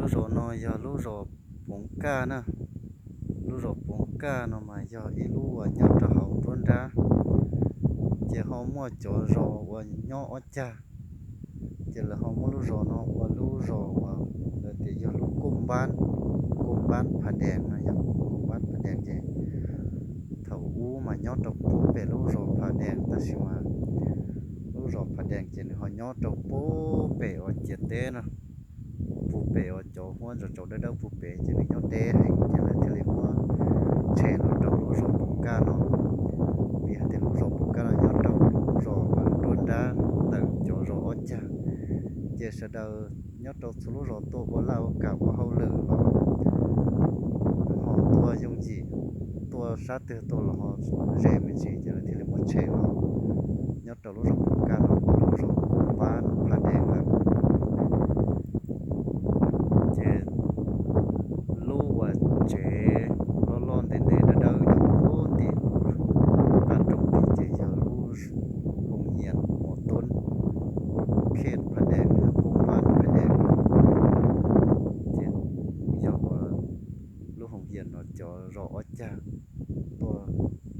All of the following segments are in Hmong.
Zos no yog lub zos Poov Kaj na. Lub zos Poov Kaj no mas yog ib lub uas nyob rau hauv nruab nrab, ces ho muaj cov zos uas nyob ob cag, ces lawv ho muab lub zos no ua lub zos uas lawv tias yog lub Kooj Npab, Kooj Npab Pha Dees no, yog Kooj Npab Pha Dees ces thaum ub mas nyob rau puag pem lub zos Pha Dees, tab sis mas lub zos Pha Dees ces nws ho nyob rau puag pem uas ciam teb no, puag pem uas cov huab zos tsaus dawb dawb puag pem ces nws nyob deb heev ces lawv thiaj li muab tshem los rau lub zos Poov Kaj no. Vim hais tias lub zos Poov Kaj no nyob rau lub zos uas nruab nrab ntawm cov zos ob cag, ces sawv daws nyob rau txhua lub zos tuaj ua laj ua kam ua hauj lwm los ho tuaj yooj yim, tuaj sab twg tuaj los ho ze me ntsis ces lawv thiaj li muab tshem los nyob rau lub zos Poov Kaj no ua lub zos Kooj Npab no Pha Dees lawm. Ces lub uas tsev loj loj ntev ntev dawb dawb nyob puag tim lub qab nroog tid ces yog lub Hoos Hias Mos Toob, Khej Pha Dees, Kooj Npab Pha Dees. Ces yog uas lub Hoos Hias no cov zos ob cag tuaj,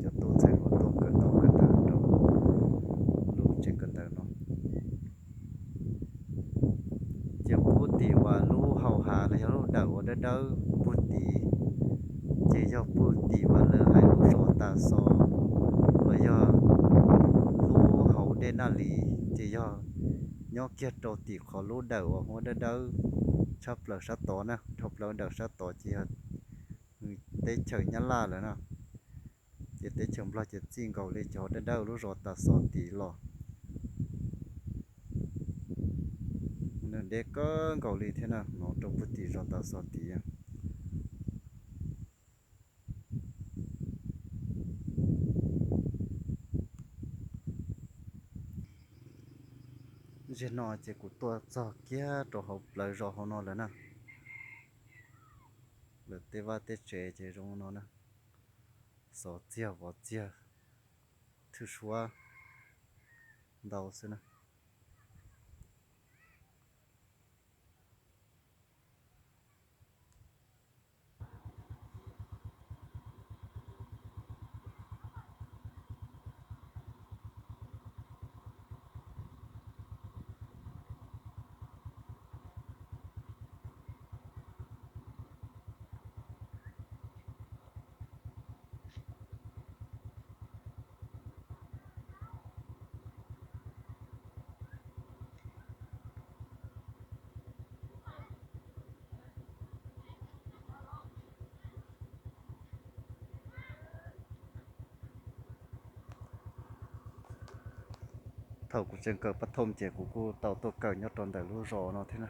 cov tub ntxhais hluas tuaj kawm ntaub kawm ntawv rau lub tsev kawm ntawv no. Ces puag tim uas lub hau hav los yog lub dawm uas dawb dawb puag tid, ces yog puag tim uas lawv hais lub zos Tas Xos los yog lub hauv dej Naj Lis, ces yog nyob kiag rau tim qhov lub dawm uas huab dawb dawb tshaj plaws sab tod na, dhau plaws dawm sab tod ces yog teb chaws Nyab Laj lawm na. Ces teb chaws Nplog ces txij nkaus li cov dawb dawb lub zos Tas Xos tid los. Nws deb kawg nkaus li thiab na, no rau puag tim zos Tas Xos tid. Zaum no ces kuv tuaj txog kiag rau hauv plawv zos hauv no lawm na. Lawv tej vaj tej tsev ces zoo no na, xov txiag vov txiag, thwj suab ntau xwb na. Thaum kuv tseem kawm pab thom ces kuv kuj tau tuaj kawm nyob rau ntawm lub zos no thiab na.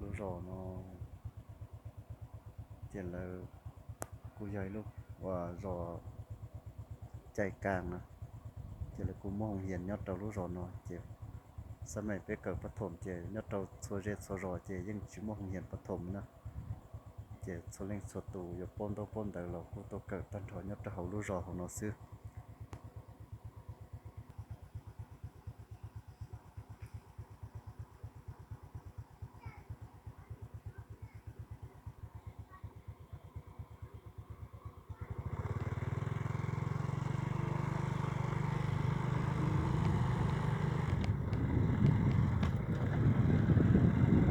Lub zos no ces lawv kuj yog ib lub uas zos cai kas na, ces lawv kuj muaj hoo hias nyob rau lub zos no ces xab meem peb kawm pab thom ces nyob rau txhua zej txhua zos ces yeej tsis muaj hoo hias pab thom na. Ces txhua leej txhua tus yuav paub ntaub paub ntawv los kuj tuaj kawm tag nrho nyob rau hauv lub zos hauv no xwb.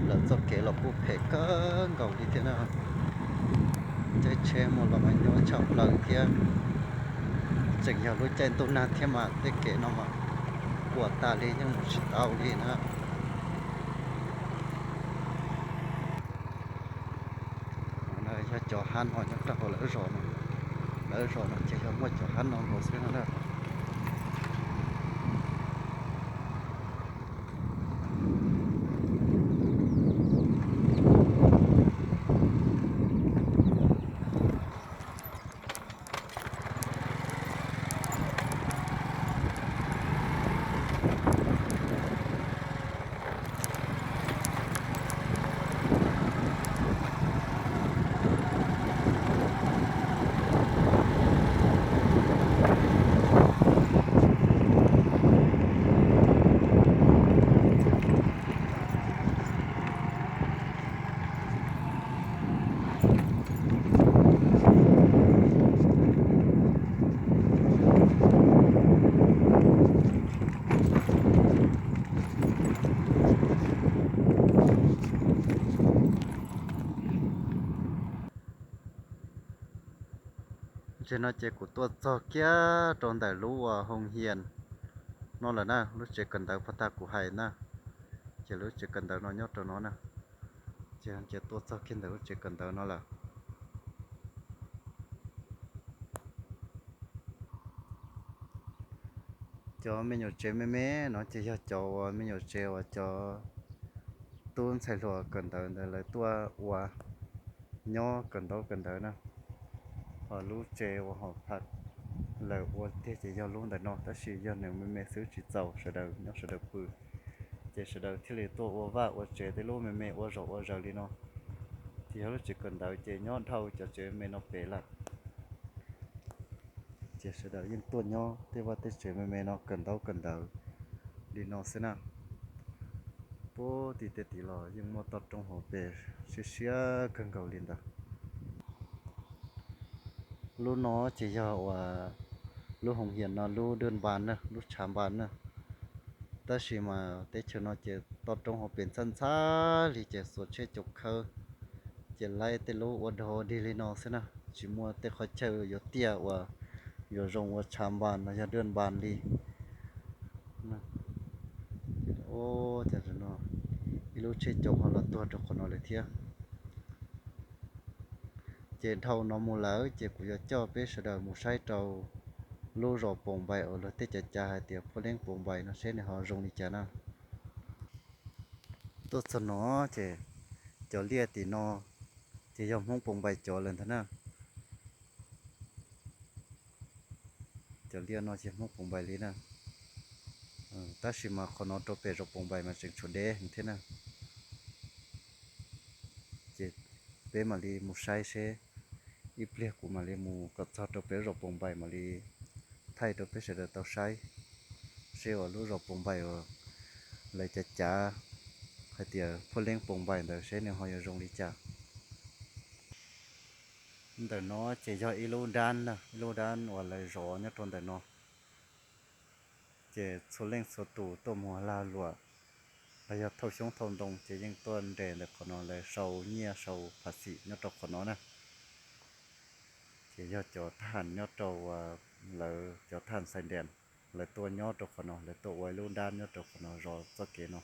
Lawv txoj kev los kuj phem kawg nkaus li thiab na. Caij tsheb mus los mas nyuaj tshaj plaws thiab. Tseem yog lub caij ntuj nag thiab mas tej kev no mas kuam tas li yeej mus tsis tau li na. Yog cov hab no nyob rau hauv lawv zos no, lawv zos no ces yog muaj cov hab no los xwb no na. Ces no ces kuv tuaj txog kiag rau ntawm lub uas hoo hias no lawm na, lub tsev kawm ntawv pag tag kuv hais na, ces lub tsev kawm ntawv no nyob rau no na. Ces ces tuaj txog kiag ntawm lub tsev kawm ntawv no lawm. Cov me nyuam tsev me me no ces yog cov uas me nyuam tsev uas cov tub ntxhais hluas kawm ntawv ntawd lawv tuaj ua nyob kawm ntaub kawm ntawv na. Ho lub tsev uas hom pha lawv ua tiag ces yog lub ntawm no, tab sis yog nws me me xwb tsis txaus sawv daws nyob sawv daws pw, ces sawv daws thiaj li tuaj ua vaj ua tsev tej lub me me ua zom ua zaws li no. Ces yog lub tsev kawm ntawv ces nyob dhau cov tsev me me no pem lawm. Ces sawv daws yeej tuaj nyob tej vaj tej tsev me me no kawm ntaub kawm ntawv li no xwb na. Puag tim tej tim los yeej muaj toj roob hauv pes siab siab kawg nkaus li ntawd. Lub no ces yog uas lub hoo hias no lub dwj npas na, lub tshav npas na. Tab sis mas teb chaws no ces toj roob hauv pes ntxhab ntxhab li ces xuas tsheb caum khawb, ces laib tej lub ua dog ua dig li no xwb na, tsis muaj tej qhov chaw yuav tiaj uas yuav zoo ua tshav npas no yog dwj npas li. Ib lub tsheb caum ho los tuag rau qhov no lawm thiab. Ces dhau no mus lawm ces kuv yuav coj peb sawv daws mus saib rau lub zos Poos Npais uas luag tej cav cav hais tias Phuaj Leeb Poos Npais no seb nws ho zoo li cas na. Tuaj txog no ces cov liaj tim no ces yog Hmoob Poos Npais cov lawm ntag na. Cov liaj no ces Hmoob Poos Npais li na. Tab sis mas qhov no rau pem zos Poos Npais mas tseem tshuav deb thiab na. Ces peb mam li mus saib seb, ib pliag kuv mam li mus kom txog rau pem lub zos Poos Npais mam li thaij rau peb sawv daws tau saib, seb uas lub zos Poos Npais uas lawv cav cav hais tias Phuaj Leeb Poos Npais ntawd seb nws ho yuav zoo li cas. Ntawm no ces yog ib lub dab na, ib lub dab uas lawv zov nyob rau ntawm no. Ces txhua leej txhua tus tuaj mus lag luam los yog thauj xyoob thauj ntoo ces yeej tuaj nres ntawm qhov no, lawv sau nyiaj sau phas xim nyob rau qhov no na. Ces yog cov thab ham nyob rau, lawv cov thab ham Xais Ntias, lawv tuaj nyob rau qhov no, lawv tuaj ua ib lub dab nyob rau qhov no zov txoj kev no.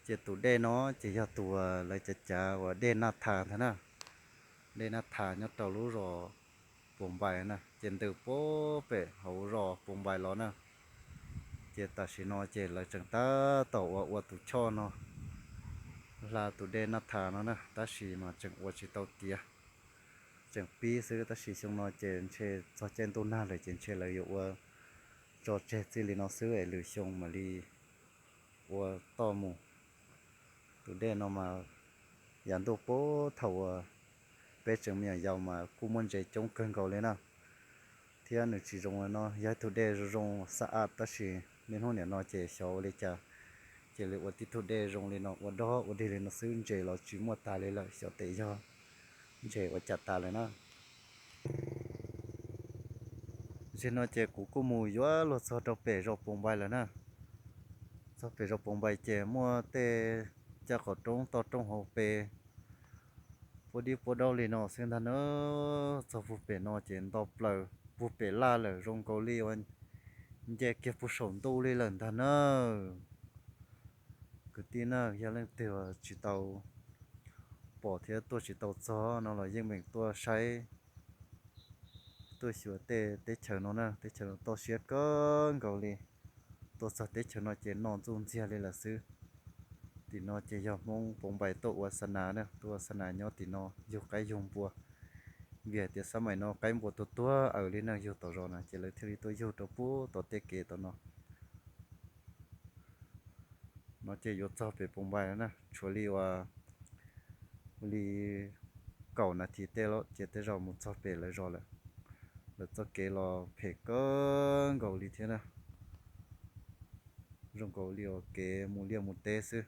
Ces tus dej no ces yog tus lawv cav cav uas dej Naj Thas ntag na. Dej Naj Thas nyob rau lub zos Poos Npais na, ces ntws puag pem hauv zos Poos Npais los na. Ces tam sim no ces lawv tseem tab tom ua ua tus choj no, hla tus dej Naj Thas no na, tab sis mas tseem ua tsis tau tiav, tseem pib xwb. Tab sis xyoo no ces ntshe txog caij ntuj nag lawm ces ntshe lawv yuav ua tso tseg txij li no xwb es lwm xyoo mam li ua toj mus. Tus dej no mas yav ntuj puag thaum uas peb tseem me nyuam yaus mas kuj muaj ntses coob kawg nkaus li na. Thiab nws tsis zoo li no, yog ib tug dej zoo zoo xab ab, tab sis niaj hnub nim no ces xyov ua li cas, cia li ua tib tug dej zoo li no ua dog ua dig li no xwb, ntses los tsis muaj tas li lawm, xyov tes yog ntses ua cas tas lawm na. Zaum no ces kuv kuj mus yuav luag txog rau pem zos Poos Npais lawm na. Txog pem zos Poos Npais ces muaj tej caj qaum roob toj roob hauv pes puab dib puab daub li no xwb ntag na. Txog puag pem no ces nto plaws puag pem laj lawm, zoo nkaus li uas nce kiag puag saum ntuj li lawm ntag na. Kwv tij na, yog leej twg tsis tau pom thiab tuaj tsis tau txog no los yeej meem tuaj saib, tuaj xyuas tej teb chaws no na, teb chaws no toj siab kawg nkaus li. Tuaj txog teb chaws no ces noj ntxuj ntxiag li lawm xwb. Tim no ces yog Hmoob Poos Npais tuaj ua xa nas na, tuaj ua xa nas nyob tim no yug qaib yug npua. Vim hais tias xab maim no qaib npua tuag tuag aws li, neeg yug tom zos na ces lawv thiaj li tuaj yug rau puag tom tej kev tom no. No ces yuav txog pem Poos Npais lawm na, tshuav li uas li kaum nas this tej lawm ces tej zaum mus txog pem lawv zos lawm. Lawv txoj kev los phem kawg nkaus li thiab na, zoo nkaus li uas kev mus liaj mus teb xwb.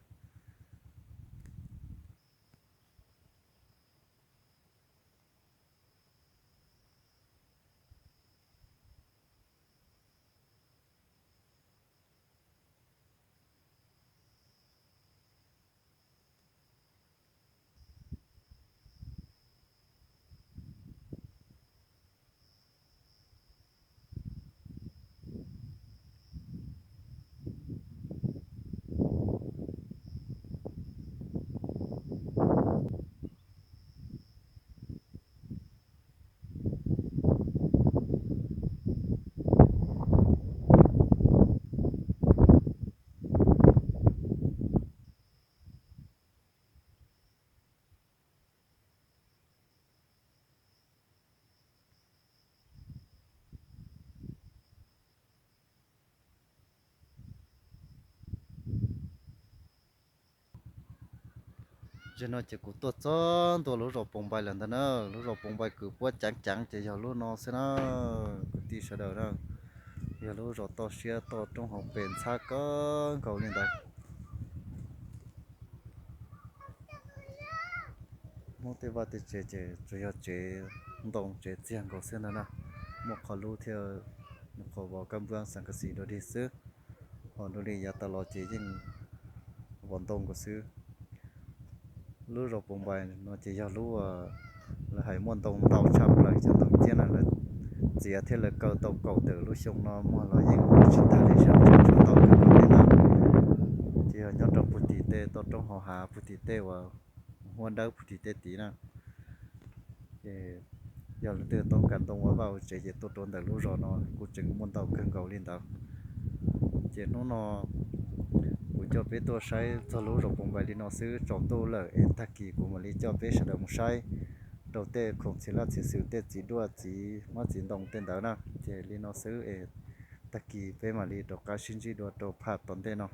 Zaum no ces kuv tuaj txog ntua lub zos Poos Npais lawm ntag na. Lub zos Poos Npais kws puab ceev ceev ces yog lub no xwb na, kwv tij sawv daws na. Yog lub zos toj siab toj roob hauv pes ntxhab kawg nkaus li ntawd. Muab tej vaj tej tsev ces tsuas yog tsev ntoo tsev txiag nkaus xwb ntag na. Muaj qhov lub thiab qhov vov kab npuab xas kas xis dua dig xwb. Ho dua li yav tas los ces yeej vov ntoo nkaus xwb. Lub zos Poos Npais no ces yog lub lawv hais muaj ntoo ntau tshaj plaws, cov ntoo ciab na lawv txiav thiab lawv kaw tau kaum tawm lub xyoo no muag los yeej tsis tag li sab tseem tshuav ntau kawg nkaus li ntawd. Ces yog nyob rau puag tim tej toj roob hauv hav puag tim tej uas huab dawb puag tim tej tid na. Ces yog leej twg toob kas ntoo ua vaj ua tsev ces tuaj rau ntawm lub zos no kuj tseem muaj ntau kawg nkaus li ntawd. Ces hnub no kuv coj peb tuaj saib txog lub zos Poos Npais li no xwb, tsaus ntuj lawm es tag kis kuv mam li coj peb sawv daws mus saib rau tej khoom txhia laj txhia xwm tej txiv duaj txiv hmab txiv ntoo tej ntawd na. Ces li no xwb es tag kis peb mam li rov qab sib ntsib dua rau phaj tom ntej no.